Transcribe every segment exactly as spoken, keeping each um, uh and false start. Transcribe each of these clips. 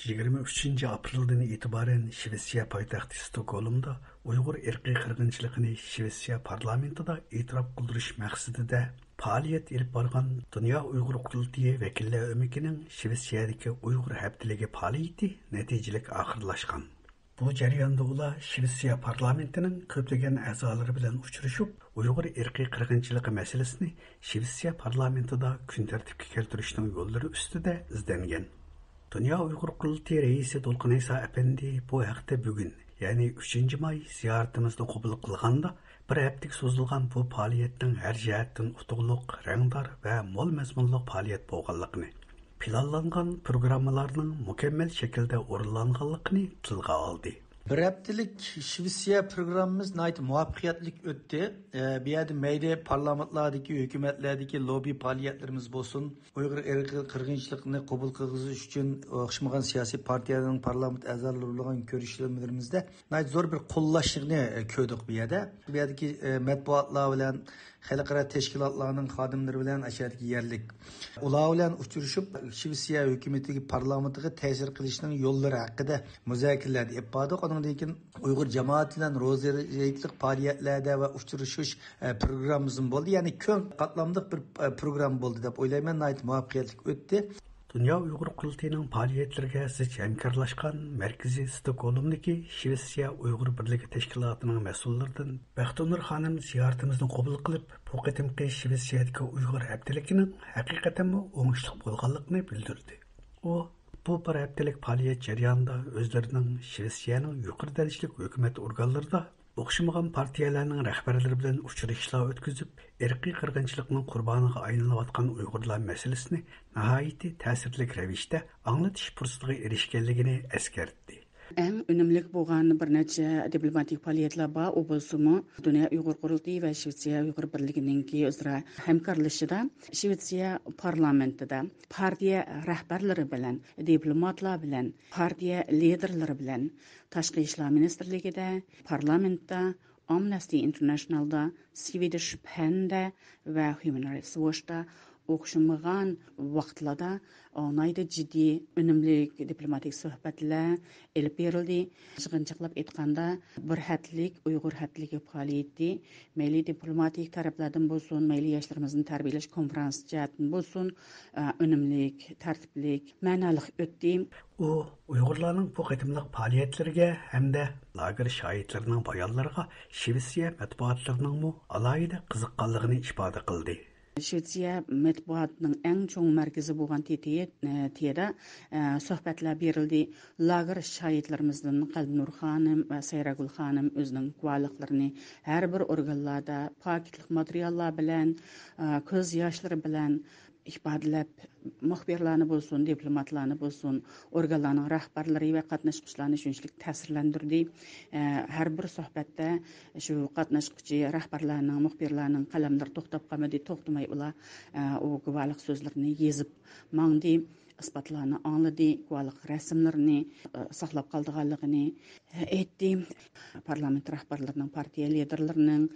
يىگىرمە ئۈچىنچى ئاپرېلدىن ئېتىبارەن شىۋېتسىيە پايتەختى ستوكھولمدا ئۇيغۇر ئىرقىي قىرغىنچىلىقىنى شىۋېتسىيە پارلامېنتىدا ئېتىراپ قىلدۇرۇش مەقسىتىدە پائالىيەت ئېلىپ بارغان دۇنيا ئۇيغۇر قۇرۇلتىيى ۋەكىللەر ئۆمىكىنىڭ شىۋېتسىيەدىكى ئۇيغۇر ھەپتىلىكى پائالىيىتى نەتىجىلىك ئاخىرلاشقان. بۇ جەرياندا ئۇلار شىۋېتسىيە پارلامېنتىنىڭ كۆپلىگەن ئەزالىرى بىلەن ئۇچرىشىپ، ئۇيغۇر ئىرقىي قىرغىنچىلىقى مەسىلىسىنى شىۋېتسىيە پارلامېنتىدا كۈن تەرتىپكە كەلتۈرۈشنىڭ يوللىرى ئۈستىدە ئىزدەنگەن. دۇنيا ئۇيغۇر قۇرۇلتىيى رەئىسى دولقۇن ئەيسا ئەپەندى بۇ ھەقتە بۈگۈن، يەنى ئۈچىنچى ماي زىيارىتىمىزنى قوبۇل قىلغاندا، بىر ھەپتىگە سوزۇلغان بۇ پائالىيەتنىڭ ھەر جەھەتتىن ئۇتۇقلۇق، رەڭدار ۋە مول مەزمۇنلۇق پائالىيەت بولغانلىقىنى، پىلانلانغان پروگراممىلارنىڭ مۇكەممەل شەكىلدە ئورۇنلانغانلىقىنى تىلغا ئالدى. بىر ھەپتىلىك شىۋېتسىيە پروگراممىمىز ناھايىتى مۇۋەپپەقىيەتلىك ئۆتتى. ئە، بۇ يەردە مەيلى پارلامېنتلاردىكى، ھۆكۈمەتلەردىكى لوببى پائالىيەتلىرىمىز بولسۇن، ئۇيغۇر ئىرقىي قىرغىنچىلىقىنى قوبۇل قىلغۇزۇش ئۈچۈن ئوخشىمىغان سىياسىي پارتىيەلەرنىڭ پارلامېنت ئەزالىرى بىلەن كۆرۈشۈشلىرىمىزدە ناھايىتى زور بىر قوللاشنى، ئە، كۆردۇق بۇ يەردە. بۇ يەردىكى، ئە، مەتبۇئاتلار بىلەن خەلقئارا تەشكىلاتلارنىڭ خادىملىرى بىلەن ئاشۇ يەردىكى يەرلىك ئۇلار بىلەن ئۇچرىشىپ، شىۋېتسىيە ھۆكۈمىتىگە، پارلامېنتىغا تەسىر قىلىشنىڭ يوللىرى ھەققىدە مۇزاكىرىلەردە ئېلىپ باردۇق. ئۇنىڭدىن كېيىن ئۇيغۇر جامائىتى بىلەن روزى ھېيتلىق پائالىيەتلەردە ۋە ئۇچرىشىش، ئە، پروگراممىمىزمۇ بولدى. يەنى كۆڭ قاتلاملىق بىر، ئە، پروگرامما بولدى دەپ ئويلايمەن. ناھايىتى مۇۋەپپەقىيەتلىك ئۆتتى. دۇنيا ئۇيغۇر قۇرۇلتىيىنىڭ پائالىيەتلىرىگە زىچ ھەمكارلاشقان مەركىزى ستوكھولمدىكى شىۋېتسىيە ئۇيغۇر بىرلىكى تەشكىلاتىنىڭ مەسئۇللىرىدىن بەختىنۇر خانىم زىيارىتىمىزنى قوبۇل قىلىپ، بۇ قېتىمقى شىۋېتسىيەدىكى ئۇيغۇر ھەپتىلىكىنىڭ ھەقىقەتەنمۇ ئوڭۇشلۇق بولغانلىقىنى بىلدۈردى. ئۇ بۇ بىر ھەپتىلىك پائالىيەت جەريانىدا ئۆزلىرىنىڭ شىۋېتسىيەنىڭ يۇقىرى دەرىجىلىك ھۆكۈمەت ئورگانلىرىدا ئوخشىمىغان پارتىيەلەرنىڭ رەھبەرلىرى بىلەن ئۇچرىشىشلار ئۆتكۈزۈپ، ئىرقىي قىرغىنچىلىقنىڭ قۇربانىغا ئايلىنىۋاتقان ئۇيغۇرلار مەسىلىسىنى ناھايىتى تەسىرلىك رەۋىشتە ئاڭلىتىش پۇرسىتىگە ئېرىشكەنلىكىنى ئەسكەرتتى. ئەڭ ئۈنۈملۈك بولغان بىر نەچچە دىپلوماتىك پائالىيەتلەر بار. ئۇ بولسىمۇ دۇنيا ئۇيغۇر قۇرۇلتىيى ۋە شىۋېتسىيە ئۇيغۇر بىرلىكىنىڭكى ئۆزئارا ھەمكارلىشىشىدا شىۋېتسىيە پارلامېنتىدا پارتىيە رەھبەرلىرى بىلەن، دىپلوماتلار بىلەن، پارتىيە لىدېرلىرى بىلەن تاشقى ئىشلار مىنىستىرلىكىدە، پارلامېنتتا، ئامنەستى ئىنتېرناشنالدا، سۋېدىش پەندە ۋە ھيۇمەن رايتس ۋوچتا ئوخشىمىغان ۋاقىتلاردا ئالاھىدە جىددىي، ئۈنۈملۈك دىپلوماتىك سۆھبەتلەر ئېلىپ بېرىلدى. يىغىنچاقلاپ ئېيتقاندا، بىر ھەپتىلىك ئۇيغۇر ھەپتىلىكى پائالىيىتى مەيلى دىپلوماتىك تەرەپلەردىن بولسۇن، مەيلى ياشلىرىمىزنى تەربىيەلەش كونفېرانسى جەھەتتىن بولسۇن، ئۈنۈملۈك، تەرتىپلىك، مەنالىق ئۆتتى. ئۇ ئۇيغۇرلارنىڭ بۇ قېتىملىق پائالىيەتلىرىگە ھەمدە لاگېر شاھىتلىرىنىڭ بايانلىرىغا شىۋېتسىيە مەتبۇئاتلىرىنىڭمۇ ئالاھىدە قىزىققانلىقىنى ئىپادە قىلدى. شىۋېتسىيە مەتبۇئاتىنىڭ ئەڭ چوڭ مەركىزى بولغان تىتىيە، تىيەدە، ئە، سۆھبەتلەر بېرىلدى. لاگېر شاھىتلىرىمىزدىن قەلبىنۇر خانىم ۋە سەيراگۈل خانىم ئۆزىنىڭ گۇۋاھلىقلىرىنى ھەر بىر ئورگانلاردا پاكىتلىق ماتېرىياللار بىلەن، ئە، كۆز ياشلىرى بىلەن ئىپادىلەپ، مۇخبىرلارنى بولسۇن، دىپلوماتلارنى بولسۇن، ئورگانلارنىڭ رەھبەرلىرى ۋە قاتناشقۇچىلارنى شۇنچىلىك تەسىرلەندۈردى. ئە، ھەر بىر سۆھبەتتە شۇ قاتناشقۇچى رەھبەرلەرنىڭ، مۇخبىرلارنىڭ قەلەملىرى توختاپ قالمىدى، توختىماي ئۇلار، ئە، ئۇ گۇۋاھلىق سۆزلىرىنى يېزىپ ماڭدى، ئىسپاتلارنى ئاڭلىدى، گۇۋاھلىق رەسىملىرىنى، ئە، ساقلاپ قالىدىغانلىقىنى ئېيتتى. پارلامېنت رەھبەرلىرىنىڭ، پارتىيە لىدېرلىرىنىڭ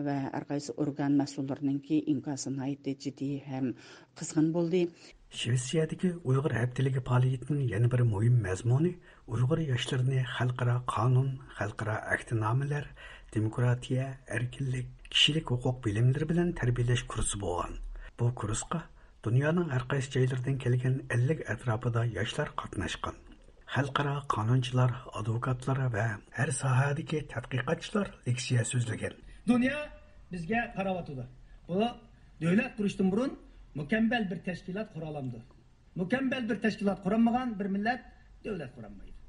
ۋە ھەر قايسى ئورگان مەسئۇللىرىنىڭكى ئىنكاسى ناھايىتى جىددىي ھەم قىزغىن بولدى. شىۋېتسىيەدىكى ئۇيغۇر ھەپتىلىكى پائالىيىتىنىڭ يەنە بىر مۇھىم مەزمۇنى ئۇيغۇر ياشلىرىنى خەلقئارا قانۇن، خەلقئارا ئەھدىنامىلەر، دېموكراتىيە، ئەركىنلىك، كىشىلىك ھوقۇق بىلىملىرى بىلەن تەربىيەلەش كۇرسى بولغان. بۇ كۇرسقا دۇنيانىڭ ھەر قايسى جايلىرىدىن كەلگەن ئەللىك ئەتراپىدا ياشلار قاتناشقان. خەلقئارا قانۇنچىلار، ئادۋوكاتلار ۋە ھەر ساھەدىكى تەتقىقاتچىلار لېكسىيە سۆزلىگەن. دۇنيا بىزگە قاراۋاتىدۇ. بۇ دۆلەت قۇرۇشتىن بۇرۇن مۇكەممەل بىر تەشكىلات قۇرالامدۇ؟ مۇكەممەل بىر تەشكىلات قۇرالمىغان بىر مىللەت دۆلەت قۇرالمايدۇ.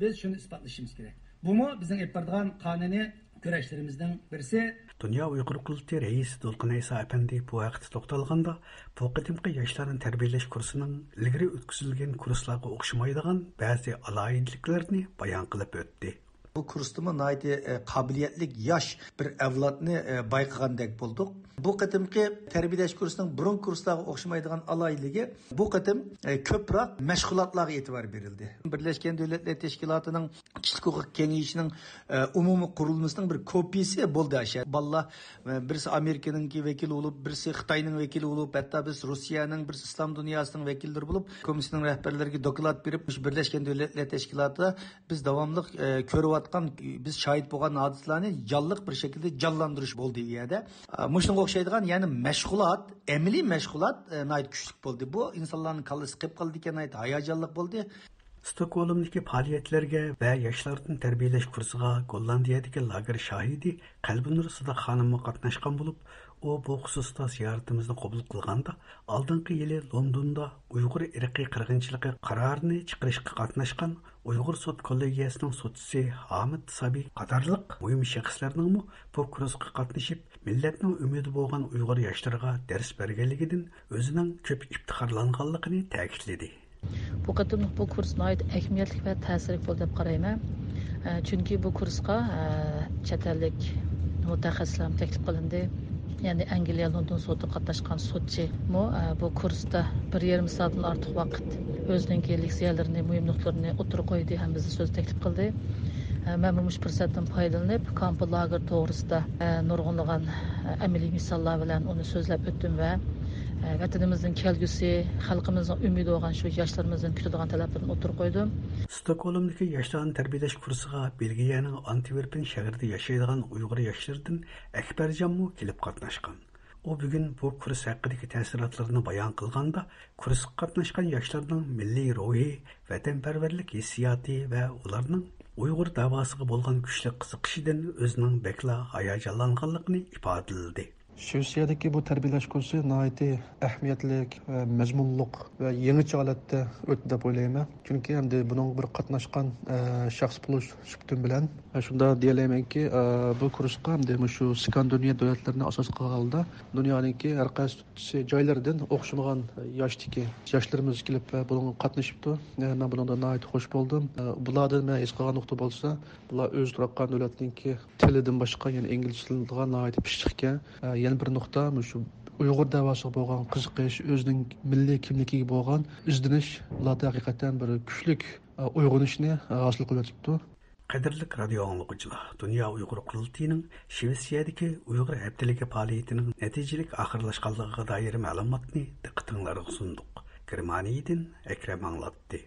بىز شۇنى ئىسپاتلىشىمىز كېرەك. بۇمۇ بىزنىڭ ئېلىپ بارىدىغان قانۇنىي كۈرەشلىرىمىزنىڭ بىرسى. دۇنيا ئۇيغۇر قۇرۇلتىيى رەئىسى دولقۇن ئەيسا ئەپەندى بۇ ھەقتە توختالغاندا، بۇ قېتىمقى ياشلارنى تەربىيەلەش كۇرسىنىڭ ئىلگىرى ئۆتكۈزۈلگەن كۇرسلارغا ئوخشىمايدىغان بەزى ئالاھىدىلىكلىرىنى بايان قىلىپ ئۆتتى. بۇ كۇرستىمۇ ناھايىتى، ئە، قابىلىيەتلىك ياش بىر ئەۋلادنى، ئە، بايقىغاندەك بولدۇق. بۇ قېتىمقى تەربىيەلەش كۇرسىنىڭ بۇرۇنقى كۇرسلارغا ئوخشىمايدىغان ئالاھىدىلىكى، بۇ قېتىم، ئە، كۆپرەك مەشغۇلاتلارغا ئېتىبار بېرىلدى. بىرلەشكەن دۆلەتلەر تەشكىلاتىنىڭ كىشىلىك ھوقۇق كېڭىشىنىڭ، ئە، ئومۇمىي قۇرۇلمىسىنىڭ بىر كوپىيىسى بولدى ئاشۇ. بالىلار، ئە، بىرسى ئامېرىكىنىڭكى ۋەكىلى بولۇپ، بىرسى خىتاينىڭ ۋەكىلى بولۇپ، ھەتتا بىز روسىيەنىڭ، بىرسى ئىسلام دۇنياسىنىڭ ۋەكىللىرى بولۇپ، كومىسسىيىنىڭ رەھبەرلىرىگە دوكلات بېرىپ، مۇشۇ بىرلەشكەن دۆلەتلەر تەشكىلاتىدا بىز داۋاملىق، ئە، كۆرۈۋاتقان، بىز شاھىت بولغان ھادىسىلەرنى جانلىق بىر شەكىلدە جانلاندۇرۇش بولدى ئۇ يەردە. ئە، مۇشۇنىڭغا ئوخشايدىغان يەنە مەشغۇلات، ئەمەلىي مەشغۇلات، ئە، ناھايىتى كۈچلۈك بولدى. بۇ ئىنسانلارنىڭ كاللىسى قېپقالىدىكەن، ناھايىتى ھاياجانلىق بولدى. ستوكھولمدىكى پائالىيەتلەرگە ۋە ياشلاردىن تەربىيەلەش كۇرسىغا گوللاندىيەدىكى لاگېر شاھىدى قەلبىنۇر سىدىق خانىممۇ قاتناشقان بولۇپ، ئۇ بۇ خۇسۇستا زىيارىتىمىزنى قوبۇل قىلغاندا، ئالدىنقى يىلى لوندوندا ئۇيغۇر ئىرقىي قىرغىنچىلىقى قارارىنى چىقىرىشقا قاتناشقان ئۇيغۇر سوت كوللېگىيەسىنىڭ سوتچىسى ھامىد سابىي قاتارلىق مۇھىم شەخسلەرنىڭمۇ بۇ كۇرسقا قاتنىشىپ، مىللەتنىڭ ئۈمىدى بولغان ئۇيغۇر ياشلىرىغا دەرس بەرگەنلىكىدىن ئۆزىنىڭ كۆپ ئىپتىخارلانغانلىقىنى تەكىتلىدى. بۇ قېتىملىق بۇ كۇرس ناھايىتى ئەھمىيەتلىك ۋە تەسىرلىك بولدى دەپ قارايمەن. ئە، چۈنكى بۇ كۇرسقا، ئە، چەت ئەللىك مۇتەخەسسىسلەرمۇ تەكلىپ قىلىندى. يەنى ئەنگلىيە لوندون سوتىغا قاتناشقان سوتچىمۇ، ئە، بۇ كۇرستا بىر يېرىم سائەتتىن ئارتۇق ۋاقىت ئۆزىنىڭكى لېكسىيەلىرىنى، مۇھىم نۇقتىلىرىنى ئوتتۇرىغا قويدى ھەم بىزنى سۆز تەكلىپ قىلدى. ئە، مەنمۇ مۇشۇ پۇرسەتتىن پايدىلىنىپ، كامپ لاگېر توغرىسىدا، ئە، نۇرغۇنلىغان، ئە، ئەمەلىي مىساللار بىلەن ئۇنى سۆزلەپ ئۆتتۈم ۋە، ئە، ۋەتىنىمىزنىڭ كەلگۈسى، خەلقىمىزنىڭ ئۈمىدى بولغان شۇ ياشلىرىمىزدىن كۈتىدىغان تەلەپلىرىنى ئوتتۇرىغا قويدۇم. ستوكھولمدىكى ياشلارنى تەربىيەلەش كۇرسىغا بېلگىيەنىڭ ئانتىۋېرپېن شەھىرىدە ياشايدىغان ئۇيغۇر ياشلىرىدىن ئەكبەرجانمۇ كېلىپ قاتناشقان. ئۇ بۈگۈن بۇ كۇرس ھەققىدىكى تەسىراتلىرىنى بايان قىلغاندا، كۇرسقا قاتناشقان ياشلارنىڭ مىللىي روھى، ۋەتەنپەرۋەرلىك ھېسسىياتى ۋە ئۇلارنىڭ ئۇيغۇر دەۋاسىغا بولغان كۈچلۈك قىزىقىشىدىن ئۆزىنىڭ بەكلا ھاياجانلانغانلىقىنى ئىپادىلىدى. شىۋېتسىيەدىكى بۇ تەربىيەلەش كۇرسى ناھايىتى ئەھمىيەتلىك ۋە مەزمۇنلۇق ۋە يېڭىچە ھالەتتە ئۆتتى دەپ ئويلايمەن. چۈنكى ئەمدى بۇنىڭغا بىر قاتناشقان، ئە، شەخس بولۇش سۈپىتىم بىلەن، ئە، شۇنداق دېيەلەيمەنكى، ئە، بۇ كۇرسقا ئەمدى مۇشۇ سكاندىناۋىيە دۆلەتلىرىنى ئاساس قىلغان ھالدا دۇنيانىڭكى ھەر قايسى جايلىرىدىن ئوخشىمىغان ياشتىكى ياشلىرىمىز كېلىپ، ئە، بۇنىڭغا قاتنىشىپتۇ. ئە، مەن بۇنىڭدىن ناھايىتى خۇش بولدۇم. ئە، بۇلاردىن مەن ھېس قىلغان نۇقتا بولسا، بۇلار ئۆزى تۇرۇۋاتقان دۆلەتنىڭكى تىلىدىن باشقا، يەنى ئىنگلىزچە تىلىغا ناھايىتى پىششىقكەن. ئە، يەنە بىر نۇقتا، مۇشۇ ئۇيغۇر دەۋاسىغا بولغان قىزىقىش، ئۆزىنىڭ مىللىي كىملىكىگە بولغان ئىزدىنىش، بۇلاردا ھەقىقەتەن بىر كۈچلۈك، ئە، ئويغىنىشنى، ئە، ھاسىل قىلىۋېتىپتۇ. قەدىرلىك رادىيو ئاڭلىغۇچىلار، دۇنيا ئۇيغۇر قۇرۇلتىيىنىڭ شىۋېتسىيەدىكى ئۇيغۇر ھەپتىلىكى پائالىيىتىنىڭ نەتىجىلىك ئاخىرلاشقانلىقىغا دائىر مەلۇماتنى دىققىتىڭلارغا سۇندۇق. گېرمانىيەدىن ئەكرەم ئاڭلاتتى.